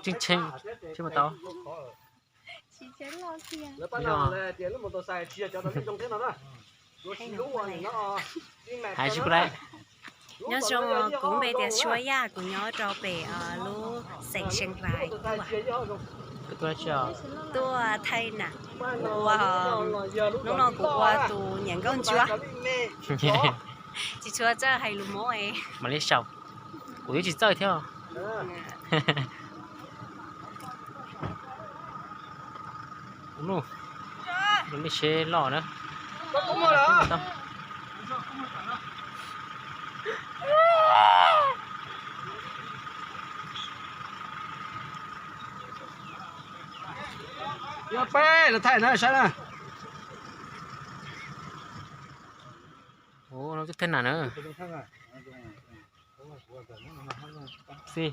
Tseem tsheej, tsis muaj tau. Hais tsis kuv lawm. Nyob zoo, kuv npe tias Suab Yaj, kuv nyob rau pem lub xeev Xeev Lais. Tuaj thaij nam, ua, hnub no kuv ua tus niam nkauj ntsuab. Tsis tshua txawj hais lus Hmoob. Mam li sau, kuv twb tsis txawj thiab. Ua, nej seb loj na. Yog peb los thaij na saib na. Ua, no twb thaij nam na. Xi,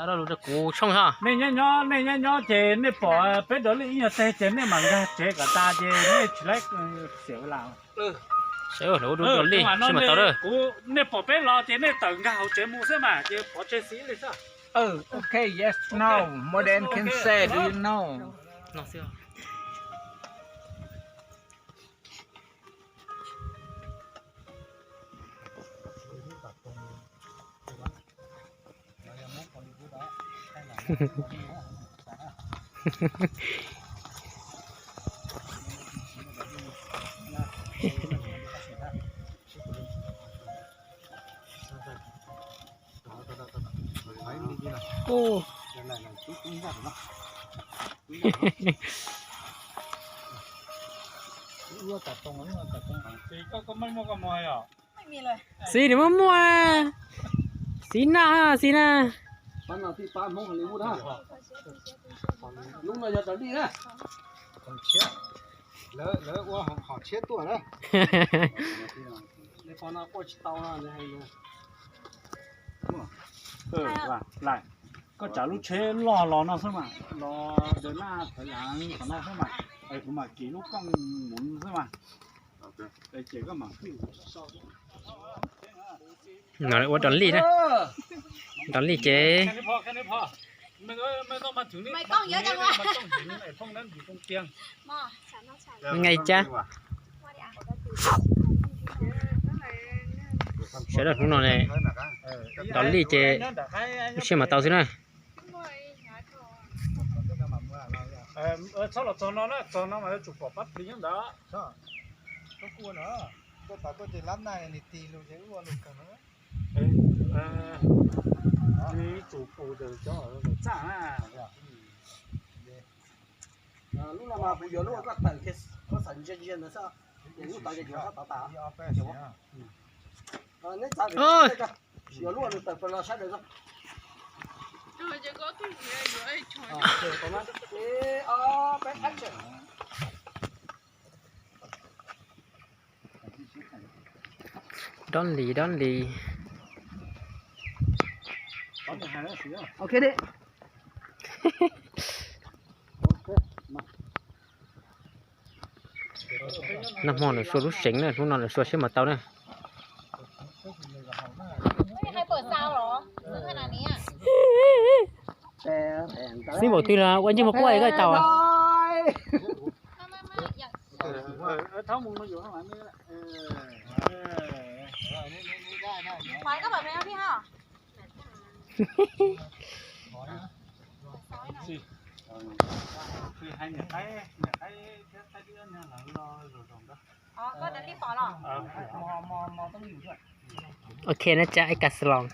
rau lus rau kuv tshooj ho. Nej nyob nyob, nej nyob nyob ces nej pom peb dov lij ib nyuag teg ces nej mam nkag tsev kom tas ces nej tsis laib xiam las. Saib ua dov lij, sib mas tau lawm. Nej pom peb los ces nej tawm nkag hauv tsev mus xwb mas ces pov tseg xis li xwb. Ok, yes, no, more than can say, do you know? No xwb. Xi, nws muaj muaj. Xi na, xi na. Lub no yog dog lij na. Lawv ua hom tshiab tuaj na. Qhov no quaj tsis tau no. Koj tsav lub tsheb loj los no xwb mas, los de naj thaiv lav qhov no xwb mas, kuv mam kiv lub kooj mus xwb mas. Ua dog lij na. Dog lij ces nqaij cab. Sawv daws hnub no ne, dog lij ces lub siab mas tau xwb na. Txhob los txog no na, txog no mas yuav tsum pom pab plis nyob ntawd. Koj kuj ua no, koj tas koj ces lab naj nws tig lus ces wb ua lus kawg no. Nws yuav tsum pum ntawm cov txaj na. Lub no mas kuv yuav lub koj tawm kiag, koj xav ntsia ntsia ntawd xwb, ces lub tod ces yuav sab tod tas. Neb txav, yuav lub nws tawm plaws los sab daws. Dog lij, dog lij. Nag hmo lawv sua lub seev na, hnub no lawv sua siab mas tau na. Xib npaum twg los ua ntsej muag quaj koj tau. Ok na, ib kas los.